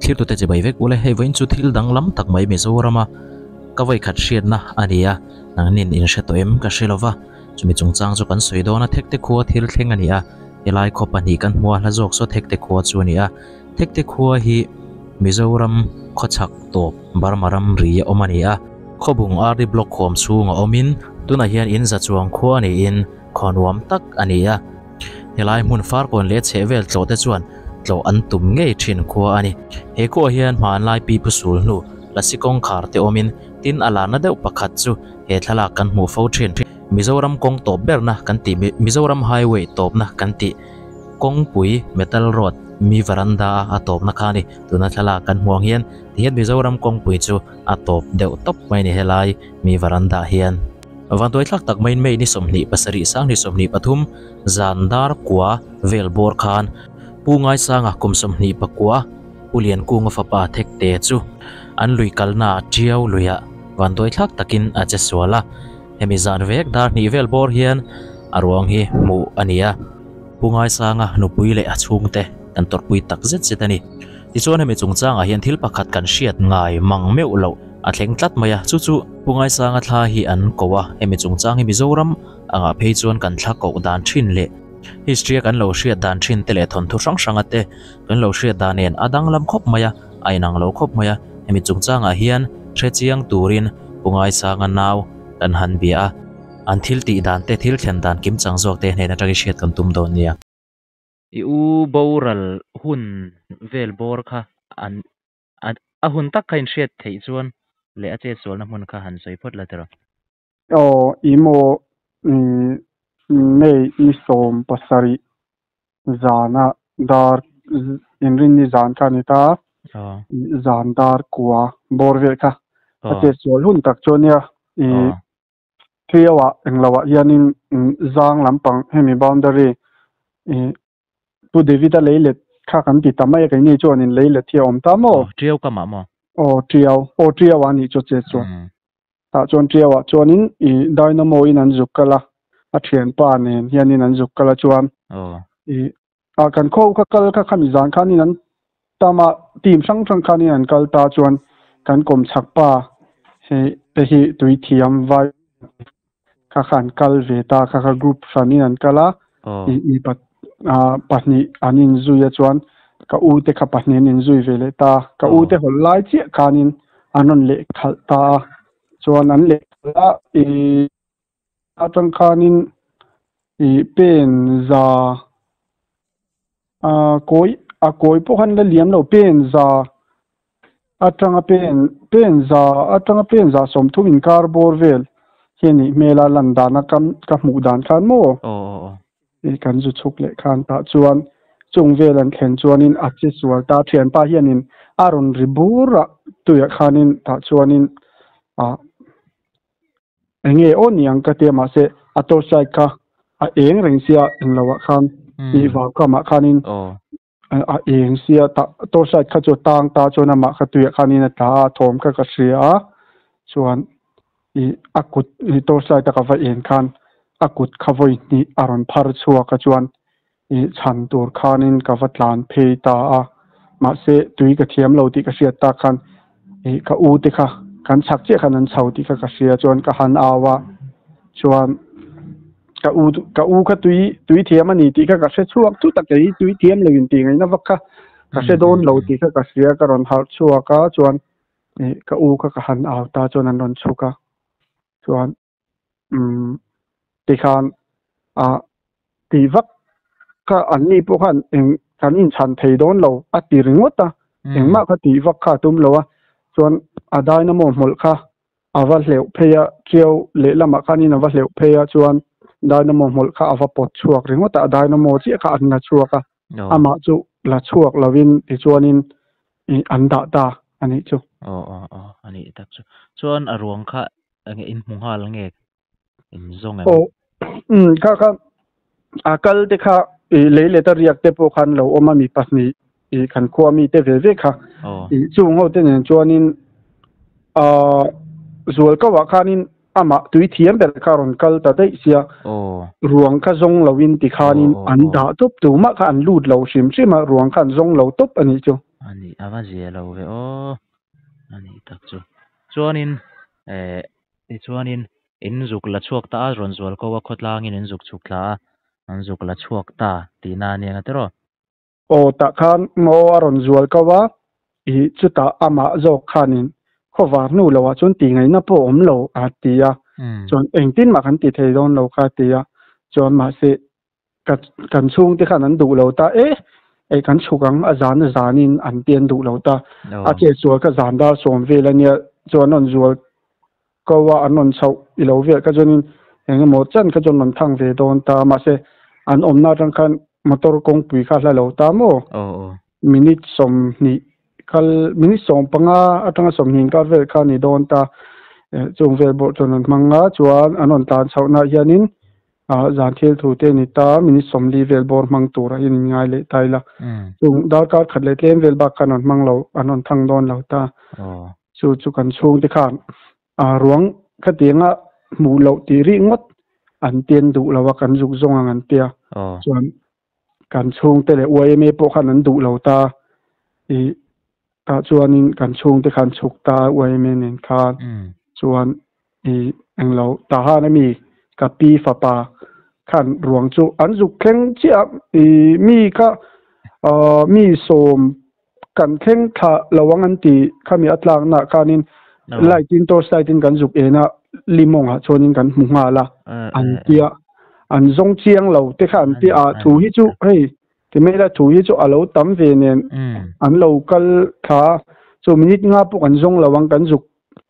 Thlirtute chibai vek ule hei vawiin chu thil danglam tak mai Mizorama ka vawikhat hriatna a ni a, nangnin in hre tawh em ka hre lova, chumi chungchang chu kan sawi dawn a, Thekte khua thil thleng a ni a, helai khaw pahnih kan hmu a, hla zawk saw Thekte khua chu a ni a, Thekte khua hi Mizoram khawchhak tawp Burma ram ri a awm a ni a, Khawbung RD Block huam chhung a awmin tunah hian in za chuang khua niin khaw nuam tak a ni a. Helai hmun farkawn leh chheh vel tlawh te chuan tlawh an tum ngei thin khua a ni. He khuaah hian hmanlai pi pu sul hnu lasi kawngkhar te awmin tin a larna deuh pakhat chu he thlalak kan hmuh fo thin. Mizoram kawng tawp berna kan tih Mizoram Highway tawpna kan tih kawngpui metal road mi varanda a a tawpna kha a ni. Tuna thlalak kan hmuh ang hian tihian Mizoram kawngpui chu a tawp deuh tawp mai a ni helai mi varanda ah hian. Vantuai thlak tak maiin May ni 27 2023 zan dar kua vel bawr khan Pu Ngaisanga kum 29 Pu Liankunga fapa Thekte chu an lui kalna Tiau luiah vantuai thlak takin a che sual a. Hemi zan vek dar hnih vel bawr hian a ruang hi hmuh a ni a. Pu Ngaisanga nupui leh a chhungte kan tawrhpui tak zet zet a ni. Tichuan hemi chungchangah hian thil pakhat kan hriat ngai mang meuh loh a thleng tlat mai a, chu chu Pu Ngaisanga thla hi an ko a, hemi chungchang hi Mizoram angah phei chuan kan thla koh dan thin leh history a kan lo hriat dan thin te leh thawnthu hrang hranga te kan lo hriat dan nen a danglam khawp mai a, a inang lo khawp mai a, hemi chungchangah hian hre chiang turin Pu Ngaisanga nau kan han bia a, an thil tih dan te thil thlen dan kimchang zawk te hnen atangin hriat kan tum dawn nia. I u boral hun vel bawr kha an a hun tak kha in hriat theih chuan leh a chetsualna hmun kha han sawi phawt la tiraw? Aw i maw May ni 17 zana dar inrinni zan kha a ni ta, zan dar kua bawr vel kha a chetsual hun tak chu a nia i Thliauah engloah hianin zang lampang hemi boundary ih Pu David-a leilet kha kan ti ta mai a, keini chuanin leilet hi a awm ta maw? Aw, Tiau kamah maw? Aw, Tiau. Aw, Tiauah a nih chu che chuan. Tah chuan Tiauah chuanin ih Dynamo in an zuk kal a, a thianpa nen hianin an zuk kal a chuan ih ah kan khaw kha kal kha khami zan khanin an tam a, team hrang hrang khanin an kal ta chuan kan kawm chhak pa hei te hi tui thiam vai kha kha an kal ve ta kha kha group hranin an kal a ih mipa ah pahnih an inzui a chuan ka u te kha pahnih an inzui ve leh ta ka u te hawlh lai chiah khanin an rawn leh khalh ta a chuan an leh khalh a ih Atang khanin ih pen za a kawi a kawi pawh khan la liam lo pen za atanga pen pen za atanga pen za 30 inkar bawr vel hian ih hmela lan dana ka ka hmuh dan khan maw ih kan zu chhuk leh khan tah chuan chung vel an thlen chuanin a che sual ta thianpa hianin a rawn ri bur a tuiah khanin tah chuanin ah. Enge aw niang ka tia mahse a torch light kha a eng reng sia englo ah khan ih vau kamah khanin a eng sia tah torch light kha chu a tang ta chuan amah kha tuiah khanin a tla a a thawm kha ka hria a chuan ih a kut ih torch light a ka va en khan a kut kha vawi hnih a rawn phar chhuak a chuan ih chhan tur khanin ka va tlan phei ta a, mahse tui ka thiam lo tih ka hriat tak khan ih ka u te kha kan chhak chiah khan an chho tih kha ka hria chuan ka han au a, chuan ka u ka u kha tui tui thiam a ni tih kha ka hre chhuak thut a kei tui thiam lo in tih ngaihna vak kha ka hre dawn lo tih kha ka hria ka rawn harh chhuak a chuan ih ka u kha ka han au ta chuan an rawn chhuk a chuan. umm tikhan ah tih vak kha an ni pawh khan eng kan inchhan thei dawn lo a ti ringawt a engmah kha tih vak kha a tum lo a chuan a dynamo hmawlh kha a va hleuh phei a chiau lehlamah khanin a va hleuh phei a chuan dynamo hmawlh kha a va pawt chhuak ringawt a a dynamo chiah kha an la chhuak a amah chu la chhuak lovin tichuanin ih an dah ta a nih chu. Aw aw aw a nih tak chu. Chuan a ruang kha Enge in hmu nghal nge in zawng em? Aw umm kha kha a kal te kha ih lei leh ta riak te pawh khan lo awm a mi pahnih ih kan khua mi te ve ve kha ih chung ho te nen chuanin ahh zual ko ah khanin amah tui thiam ber kha a rawn kal ta daih sia ruang kha zawng lo in ti khanin an dah tawp tumah kha an lut lo hrim hrim a ruang kha an zawng lo tawp a nih chu. Ani a va zia lo ve aw. Ani tak chu. Chuanin eh tichuanin in zuk la chhuak ta a, rawn zual ko a khawtlangin in zuk chhuk thla a, an zuk la chhuak ta tihna a nia tiraw? Aw tah khan ngaw a rawn zual ko a, ih chutah amah zawk khanin khawvar hnu loah chuan tih ngaihna pawh a awm lo a ti a, chuan engtin mah kan ti thei dawn lo kha a ti a, chuan mahse ka kan chhungte khan an duh lo ta e, ei kan chhuk ang a zan a zanin an ti an duh lo ta, a che sual kha zan dar sawm vel a nia chuan an rawn zual ko a an rawn chhoh i lo vel kha chuanin eng emaw chan kha chuan rawn thang ve dawn ta mahse an awmna atang khan motor kawngpui kha a hla lo ta maw minute 20 kal minute 15 atanga 20 inkar vel kha a ni dawn ta chung vel pawh chuan an hmang a chuan an rawn tlan chhohna ah hianin ah zan thil thu te a ni ta minute 40 vel bawr hmang turah hian in ngai leh ta ila chung darkar khat leh tlem vel bak khan an hmang lo an rawn thang dawn lo ta chu chu kan chhungte khan ah ruang khatianga hmuh loh tih rih ngawt an tian duh lo a kan zuk zawng ang an tia chuan kan chhungte leh YMA pawh khan an duh lo ta ih tah chuanin kan chhungte khan chhuk ta YMA nen khan chuan ih englo tahan ami ka pi fapa khan ruang chu an zuk thleng chiah ih mi kha ah mi 10 kan thleng thla lo ang an ti khami a tlakna khanin light in torch light in kan zuk en a limawng ah chuanin kan hmu nghal a an tia an zawng chiang lo te kha an tia ah thu hi chu hei ti mai la thu hi chu a lo tam ve nen an lo kal thla chu minute nga pawh kan zawng lo ang kan zuk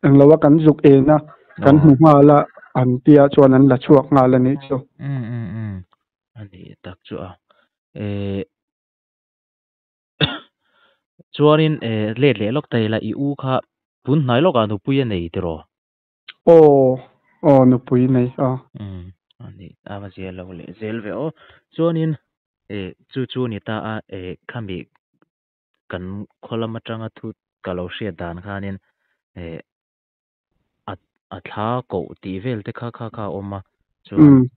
englo a kan zuk en a kan hmu nghal a an tia chuan an la chhuak nghal a nih chu. Ani tak chu a eh. Chuanin eh let leh lawk ta ila i u kha tun hnai lawkah nupui a nei tiraw? Aw aw nupui nei a. Umm ani a va zia lo leh zel ve aw. Chuanin eh chu chu ni ta a eh khami kan khaw lam atanga thu ka lo hriat dan khanin eh a a thla koh tih vel te kha kha kha a awm a chuan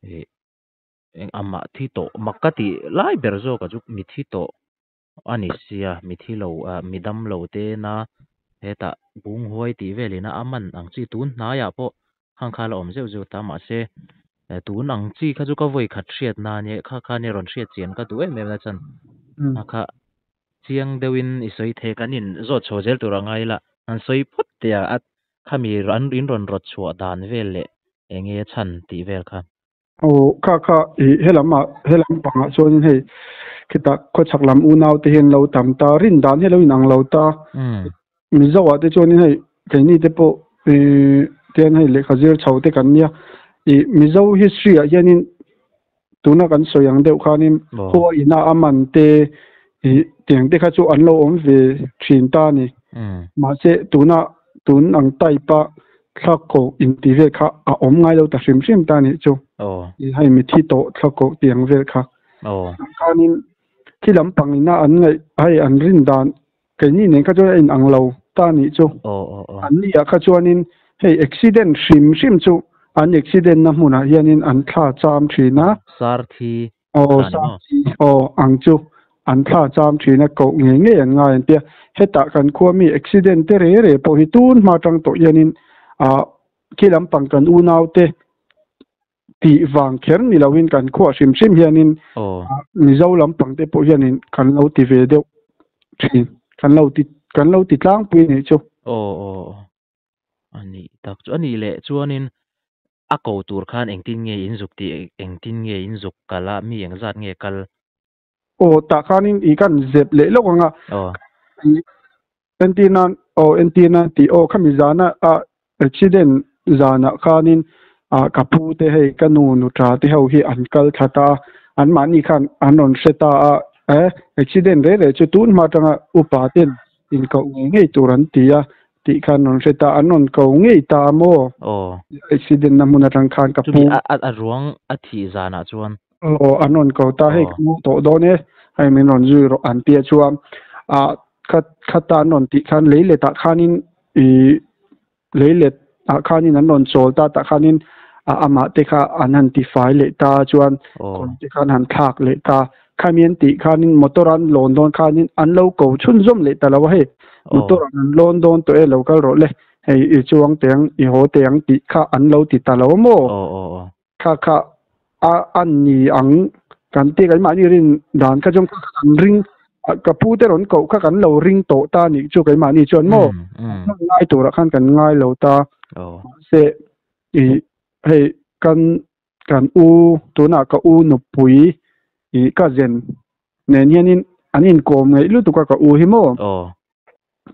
eh eng amah thi tawh mak ka tih lai ber zawk ah chu mi thi tawh a ni sia mi thi lo ah mi dam lo te na hetah bung huai tih vel in a man ang chi tun hnaiah pawh khang kha la awm zeuh zeuh ta mahse tun ang chi kha chu ka vawi khat hriat na ania kha kha nia rawn hriat chian ka duh em em na chuan a kha chiang deuhin i sawi thei kan in zawt chho zel tur a ngai la an sawi phawt teh a khami an in rawn rawt chhuah dan vel leh eng nge chhan tih vel kha. Aw kha kha ih helam ah helam pangah chuanin hei khitah khawchhak lam unau te hian lo tam ta rin dan hi a lo inang lo ta Mizo ah te chuanin hei keini te pawh ih tian hei lehkha zir chho te kan nia ih Mizo history ah hianin tuna kan sawi ang deuh khanin khua ina a man te ih tiang te kha chu an lo awm ve thin ta a ni mahse tuna tun ang type a Thla koh inti vel kha a awm ngai lo ta hrim hrim ta nih chu. Hei mithi tawh thla koh tih ang vel kha. Khanin khi lampang ina an ngaih hei an rin dan keini nen kha chuan a inang lo ta nih chu. An ni ah kha chuanin hei accident hrim hrim chu an accident na hmunah hianin an thla cham thin a. Sar thi Aw Sangchi aw ang chu an thla cham thin a koh ngei ngei an ngai an tia. Hetah kan khua mi accident te re re pawh hi tun hma tang tawh hianin ah khi lampang kan unau te tih vang kher ni loin kan khuah hrim hrim hianin Mizo lampang te pawh hianin kan lo ti ve deuh thin kan lo ti kan lo ti tlangpui anih chu. Aw aw Ani tak chu anih leh chuanin a ko tur khan engtin nge in zuk tih engtin nge in zuk kal a mi engzat nge kal? Aw tah khanin i kan zep leh lawk ang a. Aw. Entir nan aw entir nan tih aw khami zana a accident zanah khanin ah ka pu te hei ka nu nuṭa te ho hi an kal thla ta a anmahni khan an rawn hre ta a eh accident reh reh chu tun hma atanga upa ten inkoh ngei ngei tur an ti a tih khan rawn hre ta, an rawn ko ngei ta a maw? Aw. Accident na hmun atang khan ka pu. Chumi a ruang a thih zanah chuan. Aw, an rawn ko ta, hei ka mu tawh dawn e, hei min rawn zui rawh an tia chuan ah kha khata an rawn tih khan leilet ah khanin ih leilet ah khanin an rawn chawl ta tah khanin a amah te kha an han ti fai leh ta chuan kawr te kha an han thlak leh ta. Khami an tih khanin motor an lawn dawn khanin an lo ko chhunzawm leh ta lo a hei. Motor an lawn dawn tawh e lo kal rawh le hei i chuang teh ang i haw teh ang tih kha an lo ti ta lo a maw? Kha kha a a ni ang kan tih keimahni rin dan kha chuan kha kha kan ring ka pu te rawn koh kha kan lo ring tawh ta nih chu keimahni chuan maw ngai turah khan kan ngai lo ta mahse i hei kan kan u tunah ka u nupui i ka zen nen hianin an inkawm ngeih lutuk a ka u hi maw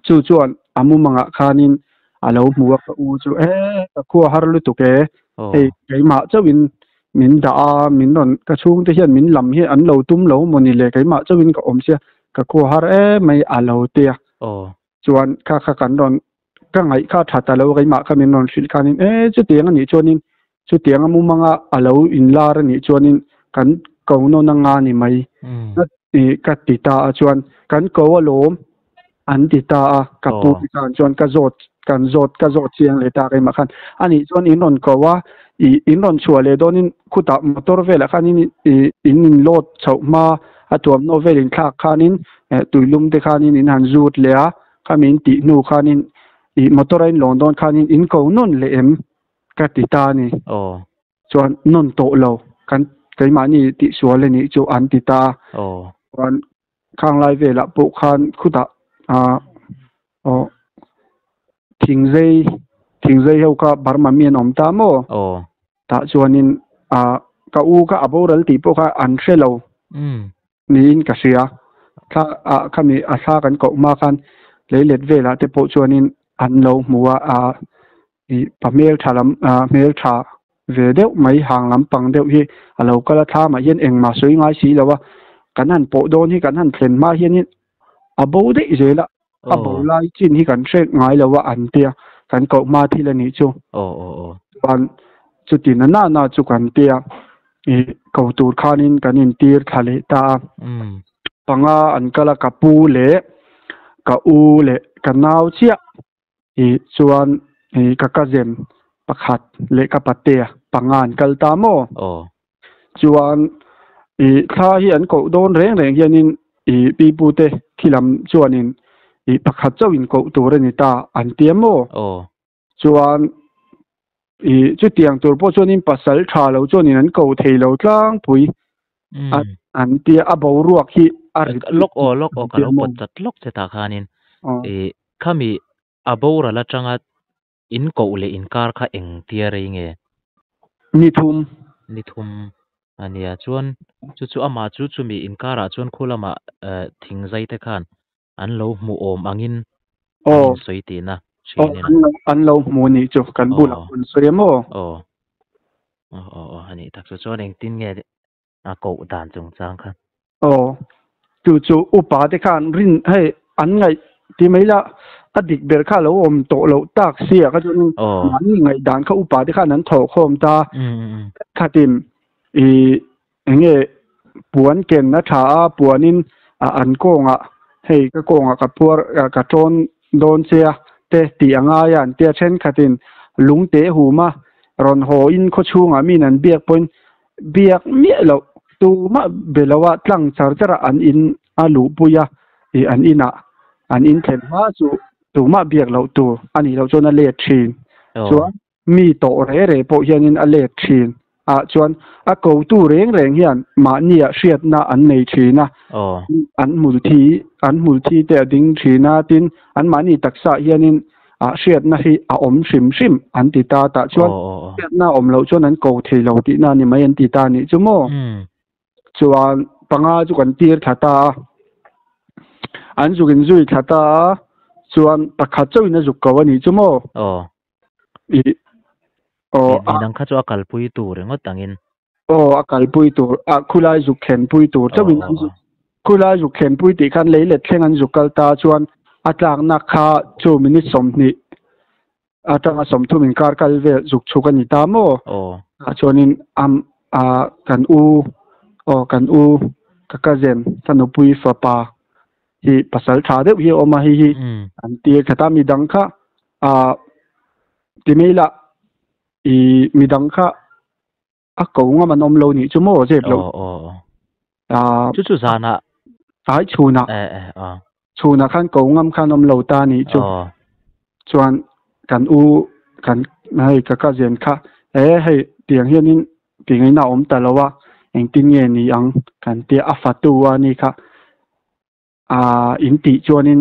Chu chuan a mumangah khanin a lo hmu a, ka u chu e ka khua har lutuk e, hei keimah chauhin min dah a, min rawn ka chhungte hian min lam hi an lo tum lo maw ni le, keimah chauhin ka awm sia, ka khua har emai a lo ti a. Chuan kha kha kan rawn ka ngaih kha tha ta lo keimah kha min rawn hrilh khanin e chutiang a nih chuanin chutiang a mumanga a lo inlar a nih chuanin kan ko nawn anga ni mai ka ti ta a chuan kan ko alawm an ti ta a ka pu te khan chuan ka zawt kan zawt ka zawt chiang leh ta keimah khan a nih chuan in rawn ko a ih in rawn chhuah leh dawnin khutah motor velah khanin ih in in load chhoh hma a thuamhnaw vel in thlak khanin eh tuilum te khanin in han zut leh a khami in tih hnu khanin ih motor a in lawn dawn khanin in ko nawn leh em ka ti ta a ni. Chuan nawn tawh lo kan keimahni tihsual a nih chu an ti ta a. Chuan khang lai velah pawh khan khutah ah aw thingzei thingzei ho kha Burma mi an awm ta maw? Tah chuanin ah ka u kha a boral tih pawh kha an hre lo niin ka hria. Thla ah khami a thla kan koh hma khan leilet velah te pawh chuanin an lo hmu a ah Ih pa hmeltha lam ah hmeltha ve deuh mai hang lampang deuh hi a lo kal a thlamah hian engmah sawi ngai si lo a kan han pawh dawn hi kan han thlen hma hianin a bo daih zel a a bo lai chin hi kan hrek ngai lo a an tia kan koh hma thil a nih chu chuan chuti na na na chu kan tia ih ko tur khanin kan intir thla leh ta a panga an kal a ka pu leh ka u leh ka nau chiah. Ih chuan ih ka cousin pakhat leh ka patea panga an kal ta maw? Aw. Chuan ih thla hi an koh dawn reng reng hianin ih pipute khi lam chuanin ih pakhat chauh in koh tur a ni ta an tia maw? Aw. Chuan ih chutiang tur pawh chuanin pasal tha lo chuanin an ko thei lo tlangpui an tia a boruak hi a rit Lawk aw lawk aw ka lo pawt chat lawk che tah khanin ih Khami a boral atanga in koh leh inkar kha eng tia rei nge? Ni thum. Ni thum a nia. Chuan chu chu amah chu chumi inkarah chuan khu lamah thing zai te khan an lo hmu awm angin an insawi tihna thin in. An lo hmu nih chu kan bulah an sawi em aw? Aw. Aw aw aw a nih tak chu. Chuan engtin nge a koh dan chungchang kha. Aw, chu chu upa te khan rin hei an ngaih ti mai la a dik ber kha lo awm tawh loh tak sia kha chuan mahni ngaih dan kha upa te khan an thawh khawm ta khatin i enge puan ken a tha a puanin an kawngah hei ka kawngah ka puar ka tawn dawn che a te tih a ngai a an tia thenkhatin lungte huma rawn haw in khawchhungah min an biak pawhin Biak miah loh tumah be lo a tlang char char a an in a luhpui a ih an inah an in thlen hma chu tumah biak loh tur a nih loh chuan a let thin chuan mi tawh re re pawh hianin a let thin ah chuan a kotu reng reng hian mahnia hriatna an nei thin a an hmulthi an hmulthi te a ding thin a tin an mahni taksa hianin ah hriatna hi a awm hrim hrim an ti ta tah chuan hriatna a awm loh chuan an ko thei lo tihna a ni mai an ti ta anih chu maw chuan panga chu kan tir thla ta a an zuk in zui thla ta a chuan pakhat chauh in a zuk ko anih chu maw ih aw midang kha chu a kalpui tur ringawt angin aw a kalpui tur a khulai zuk thlenpui tur chauh in an zuk khulai zuk thlenpui tih khan lei let thleng an zuk kal ta chuan a tlakna kha chu minute 20 atanga 30 inkar kal vel zuk chhuk a ni ta maw tah chuanin am a kan u aw kan u ka cousin ka nupui fapa hi pasal tha deuh hi a awm a hei hi an tir khat a midang kha ah ti mai lah ih midang kha a ko ngam an awm lo nih chu maw zep lo. A Chu chu zanah. Ai chhunah. Eh eh a. Chhunah khan ko ngam khan awm lo ta nih chu. Aw. Chuan kan u kan hei ka cousin kha e hei tiang hianin tingin a awm ta lo a engtin nge ni ang kan tia a fatu a ni kha a in tih chuanin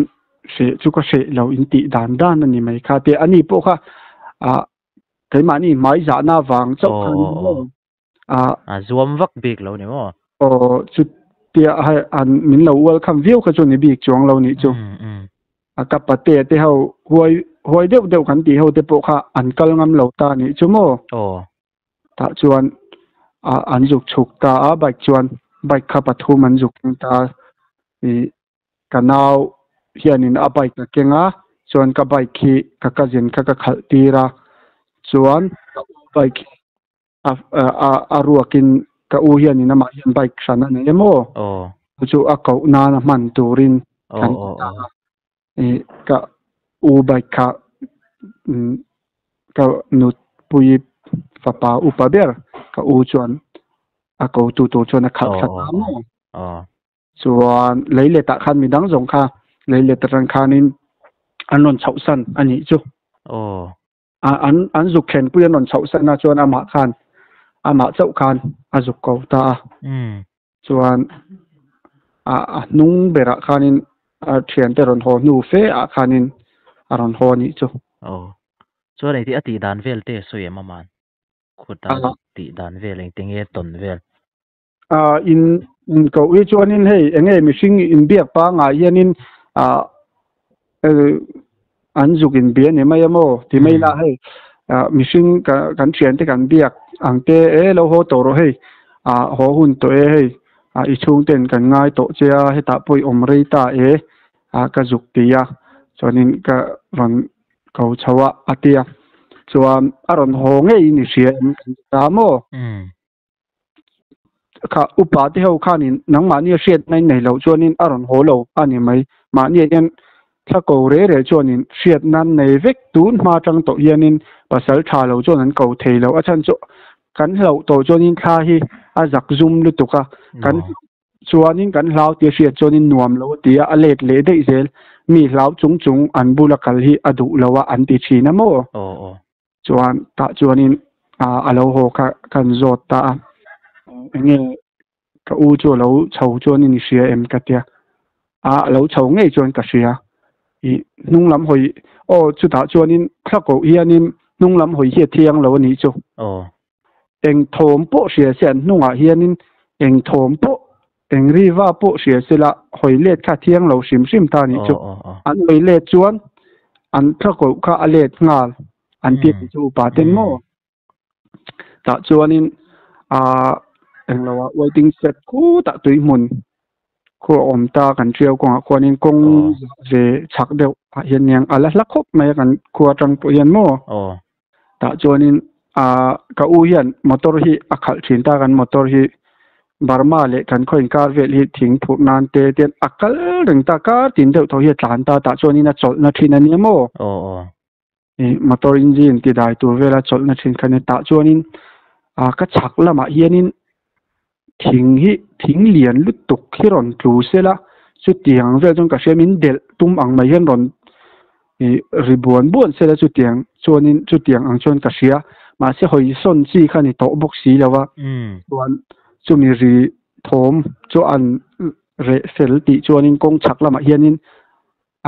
hreh chu ka hreh lo in tih dan dan a ni mai kha tia ani pawh kha a keimahni hmai zahna vang chauh khan a A zuam vak bik lo ni maw? Aw chu tia hei an min lo welcome viau kha chu ni bik chuang lo nih chu. A ka pate te ho huai huai deuh deuh kan tih ho te pawh kha an kal ngam lo ta nih chu maw? Aw. Tah chuan a an zuk chhuk ta a bike chuan bike kha pathum an zuk keng ta a ih ka nau hianin a bike a keng a chuan ka bike hi ka cousin kha ka khalh tir a chuan ka u bike hi a a a ruakin ka u hianin amah hian bike hran a nei emaw chu chu a koh nana hman turin kan ti ta a ih ka u bike kha umm ka nutpui fapa upa ber ka u chuan a ko tu tur chuan a khalh thla ta maw chuan lei letah khan midang zawng kha lei let atang khanin an rawn chhoh san a nih chu. An an zuk thlenpui an rawn chhoh san a chuan amah khan amah chauh khan a zuk ko ta a chuan a a hnung berah khanin a thiante rawn haw hnu fe ah khanin a rawn haw a nih chu. Aw chuan engti a tih dan vel te sawi em aman khuta tih dan vel engti nge tawn vel. A in in koh hi chuanin hei enge mihring inbiak pangngai hianin ah an zuk inbia ni mai a maw ti mai ila hei ah mihring ka kan thiante kan biak ang te e lo haw tawh rawh hei ah haw hun tawh e hei ah i chhungten kan ngai tawh che a hetah pawh i awm rei ta e ah ka zuk ti a chuanin ka rawn ko chho a a tia chuan a rawn haw ngeiin i hria em kan ti ta maw. Kha upa te ho khanin nangmahni a hriatna in nei loh chuanin a rawn haw lo a ni mai. Mahni hian thla ko re re chuanin hriatna an nei vek tun hma atang tawh hianin pasal tha lo chuan an ko thei lo. A chhan chu kan hlauh tawh chuanin thla hi a zak zum lutuk a, kan chuanin kan hlau tia hriat chuanin nuam lo a ti a, a let leh daih zel. Mi hlau chung chung an bula kal hi a duh lo a an ti thin a maw? Chuan tah chuanin a lo haw kha kan zawt ta a, enge ka u chu a lo chho chuanin i hria em ka tia, a a lo chho ngei chuan ka hria, ih hnung lam hawi aw chutah chuanin thla koh hianin hnung lam hawi hi a thiang lo a nih chu. Eng thawm pawh hria se an hnungah hianin eng thawm pawh eng riva pawh hria se la hawi let kha a thiang lo hrim hrim ta a nih chu. An hawi let chuan an thla koh kha a let nghal an ti chu upa ten maw. Tah chuanin aaa englo ah waiting shed khutah tui hmun khu a awm ta kan ṭiau kawngah khuanin kawng ve chhak deuh ah hian niang a la hla khawp mai a kan khua aṭang pawh hian maw. Tah chuanin aaa ka u hian motor hi a khalh thin ta kan motor hi Burma leh kan khaw inkar vel hi thing phurh nan te te a kal reng ta kar tin deuh tho hi a tlan ta tah chuanin a chawlhna thin a nia maw? Ih motor engine ti dai tur vela chawlhna thin kha a nia tah chuanin ah ka chhak lamah hianin thing hi thing lian lutuk hi rawn tlu sela chutiang vel chuan ka hria min delh tum ang mai hian rawn ih ri buan buan sela chutiang chuanin chutiang ang chuan ka hria mahse hawi sawn chi kha a ni tawh bawk si lo va chuan chumi ri thawm chu an reh fel tih chuanin kawng chhak lamah hianin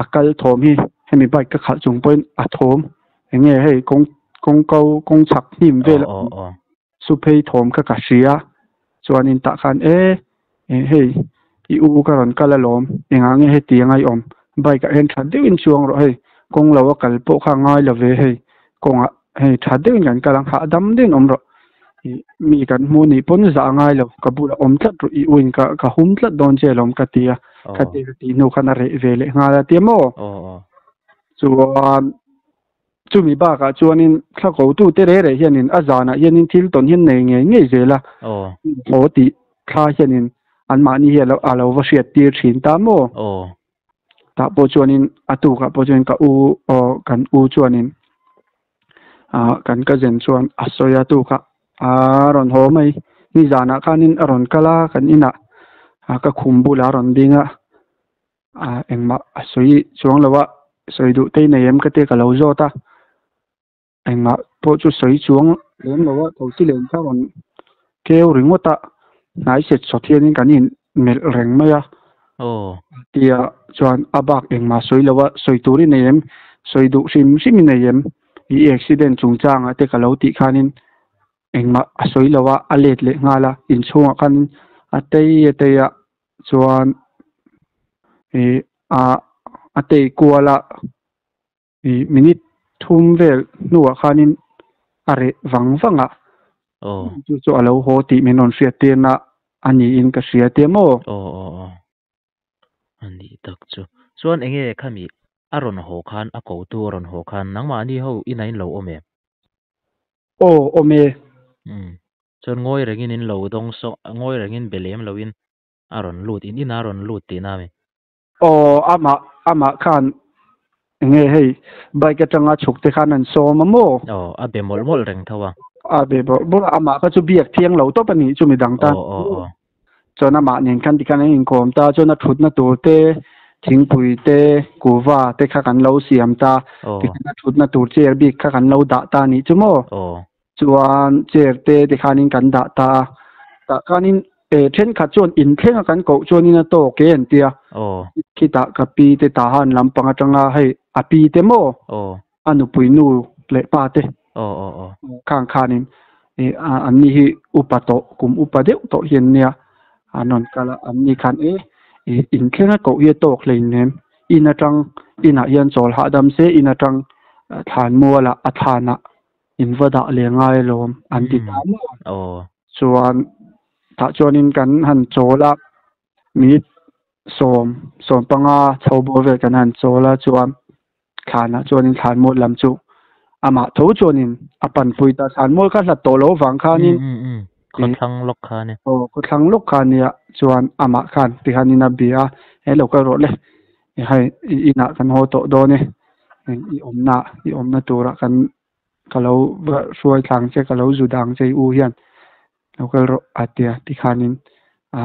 a kal thawm hi hemi bike ka khalh chung pawhin a thawm eng nge hei kawng kawng ko kawng chhak hnim vel su phei thawm kha ka hria chuanin tah khan e hei i u ka rawn kal alawm engah nge heti anga i awm bike ah hian tha deuhin chuang rawh hei kawng lo a kal pawh kha a ngai lo ve hei kawngah hei tha deuhin kan kal ang hahdam deuhin awm rawh ih mi kan hmu nih pawn zah a ngai lo ka bulah awm tlat rawh i u in ka ka hum tlat dawn che alawm ka ti a ka ti ka tih hnu khan a reh ve leh nghal a tia maw chuan Chumi bakah chuanin thla kotute reh reh hianin a zanah hianin thil tawn hian nei ngei ngei zel a, haw tih thla hianin anmahni hi a lo va hriat tir thin ta maw? Tah pawh chuanin a tukah pawh chuan ka u aw kan u chuanin kan cousin chuan a sawi a tukah a rawn haw mai, nizanah khanin a rawn kal a kan inah. a ka khum bulah a rawn ding a a engmah a sawi chuang lo a sawi duh te nei em ka tia ka lo zawt a engmah pawh chu sawi chuang lem lo a tho si len kha a rawn keu ringawt a hnai set sawt hianin kan in melh reng mai a tia chuan a bak engmah sawi lo a sawi tur i nei em sawi duh hrim hrim i nei em i accident chungchangah te ka lo tih khanin engmah a sawi lo a a let leh nghal a inchhungah khan a tei a tei a chuan ih a a tei kual a ih minute thum vel hnuah khanin a reh vang vang a chu chu a lo haw tih min rawn hriat tirna a niin ka hria tia maw? Aw aw aw a nih tak chu chuan enge khami a rawn haw khan a kotu a rawn haw khan nangmahni ho inah in lo awm em? Aw awm e. Umm chuan ngawi rengin in lo dawng sawk ngawi rengin be lem loin a rawn lut in inah a rawn lut tihna a mi? Aw amah amah khan enge hei bike atanga chhuk te khan an sawm a maw? Aw a be mawlh mawlh reng tho a. A be mawlh mawlh a amah kha chu biak thiang lo tawp a nih chu midang tan. Aw aw aw. Chuan amah nen khan tikhan an inkawm ta chuan a thutna tur te thingpui te kuva te kha kan lo siam ta tikhan a thutna tur chair bik kha kan lo dah ta a nih chu maw? Aw. Chuan chair te tikhanin kan dah ta a tah khanin eh thenkhat chuan inthleng a kan koh chuanin a tawk e an tia khitah ka pi te tah han lampang atanga hei a pi te maw a nupui nu leh pa te khang khanin eh an ni hi upa tawh kum upa deuh tawh hi an nia an rawn kal a an ni khan e ih inthleng a koh hi a tawk hleinem in atang inah hian chawl hahdam se in atang thlan mualah a thlanah in va dah leh ngai alawm an ti ta maw? Chuan tah chuanin kan han chawl a, minute sawm sawm panga chho bawr vel kan han chawl a chuan thlanah chuanin thlan mual lam chu amah tho chuanin a panpui ta thlan mual kha hlat tawh loh avang khanin Khawthlang lawk kha ania. Aw khawthlang lawk kha ania chuan amah khan tikhanin a bia a, he lo kal rawh le hei i inah kan haw tawh dawn e. I awmna i awmna turah kan ka lo va hruai thlang che ka lo zu dang che i u hian lo kal rawh a tia tikhanin a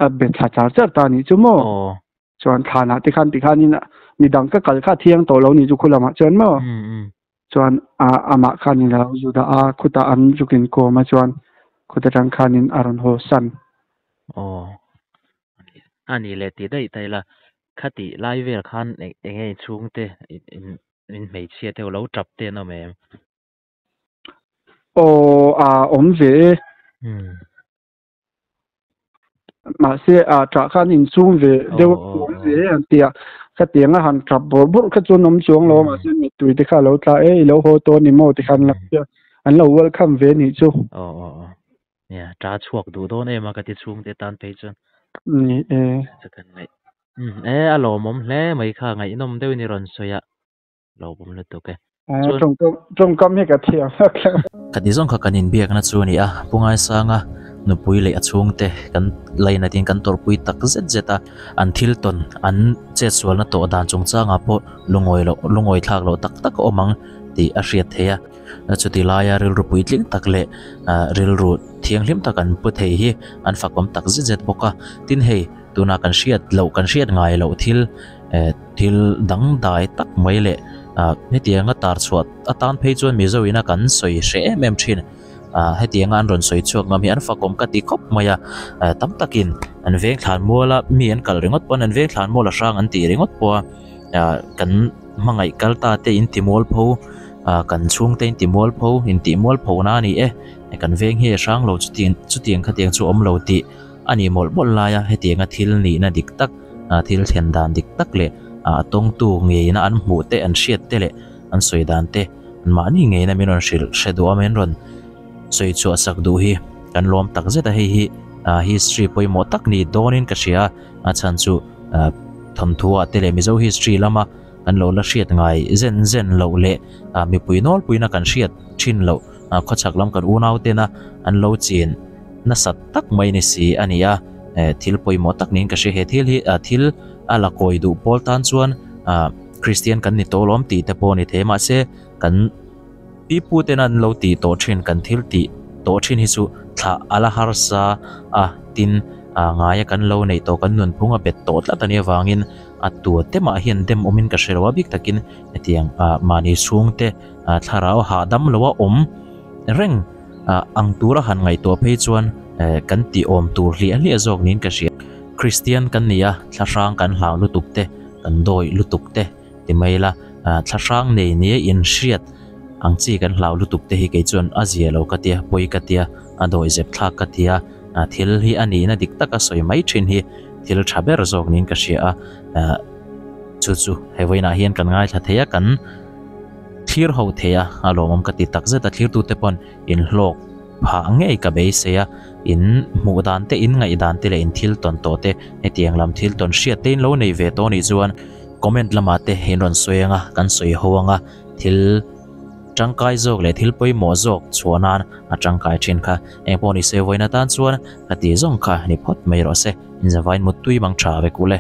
a be thla char char ta anih chu maw chuan thlanah te khan tikhanin midang ka kal kha thiang tawh lo nih chu khu lamah chuan maw chuan a amah khanin a lo zu dah a khutah an zukin kawm a chuan khuta tang khanin a rawn haw san. Aw a nih leh tih daih ta ila Khati lai vel khan eng enge i chhungte in hmeichhia te lo tap te an awm em? Aw a awm ve e. Mahse a tah khan inchhung ve deuh a awm ve e an ti a. Khatiang a han tap bawrh bawrh kha chuan awm chuang lo a mahse mittui te kha a lo tla e i lo haw tawh a ni maw ti khan an lo welcome ve anih chu. Aw aw aw. Nia, ta chhuak duh dawn em a ka ti chhungte tan phei chuan. Ni e. Chu kan ngaih. Um, e a lawmawm hle mai kha ngaihnawm deuhin i rawn sawi a. Lawmawm lutuk e. Chuan tawngkam tawngkam hi ka thiam hlak hlak. Ka ti zawng kha kan inbiakna chu a ni a, Pu Ngaisanga nupui leh a chhungte kan lainatin kan tawrhpui tak zet zet a, an thil tawn an chetsualna tawh dan chungchangah pawh lungawi loh lungawi thlak loh tak tak a awm ang tih a hriat theih a. Chuti laia rilru puitling tak leh rilru thianghlim tak an pu thei hi an fakawm tak zet zet bawk a. Tin hei tuna kan hriat loh kan hriat ngai loh thil thil dangdai tak mai leh hetianga tar chhuah atan phei chuan Mizo ina kan sawi hreh em em thin. Hetianga an rawn sawi chhuak ngam hi an fakawm ka ti khawp mai a. Tam takin an veng thlan muala mi an kal ringawt pawn an veng thlan mual a hrang an tih ringawt pawh a kan hmangaih kal ta te in ti mualpho ah kan chhungte in ti mualpho in tih mualpho na a ni e kan veng hi a hrang lo chutiang chutiang khatiang chu a awm lo tih a ni mawlh mawlh lai a hetianga thil nihna dik tak ah thil thlen dan dik tak leh ah tawngtu ngeina an hmuh te an hriat te leh an sawi dan te mahni ngeina min rawn hrilh hre duh a min rawn sawi chhuah sak duh hi kan lawm tak zet a hei hi ah history pawimawh tak ni dawnin ka hria a chhan chu ah thawnthu ah te leh Mizo history lama kan lo la hriat ngai zen zen loh leh ah mipui nawlpuina kan hriat thin loh ah khawchhak lam kan unau tena an lo chin nasat tak mai ni si a ni a eh thil pawimawh tak niin ka hria he thil hi ah thil a la kawi duh pawl tan chuan ah Kristian kan ni tawh lawm tih te pawh a ni thei mahse kan pipu tena an lo tih tawh thin kan thil tih tawh thin hi chu thlah a la harsa a tin. Ngaia kan lo neih tawh kan nunphung a bet tawh tlat a nih avangin a tua te mah hian dem awmin ka hre lo a bik takin hetiang mahni chhungte thlarau hahdam loa awm reng ang tura han ngaihtuah phei chuan kan tih awm tur hliah hliah zawk niin ka hria. Kristian kan ni a, thlahrang kan hlau lutuk te, kan dawi lutuk te ti mai ila thlahrang nei nia inhriat ang chi kan hlau lutuk te hi kei chuan a zia lo ka tia, pawi ka tia, a dawi zep thlak ka tia, thil hi a nihna dik taka sawi mai thin hi thil tha ber zawk niin ka hria a, chu chu he vawiinah hian kan ngaithla thei a, kan thlir ho thei a, a lawmawm ka ti takzet a, thlirtute pawn inhlawk phah ngei ka beisei a, in hmuh dan te, in ngaih dan te leh in thil tawn tawh te hetiang lam thil tawn hriat te in lo nei ve tawh anih chuan comment lamah te in rawn sawi ang a, kan sawi ho ang a, thil tangkai zawk leh thil pawimawh zawk chhuah nan a tangkai thin kha engpawh ni se vawiin atan chuan ka ti zawng kha ni phawt mai rawh se, inzavain muttui mang tha vek ule.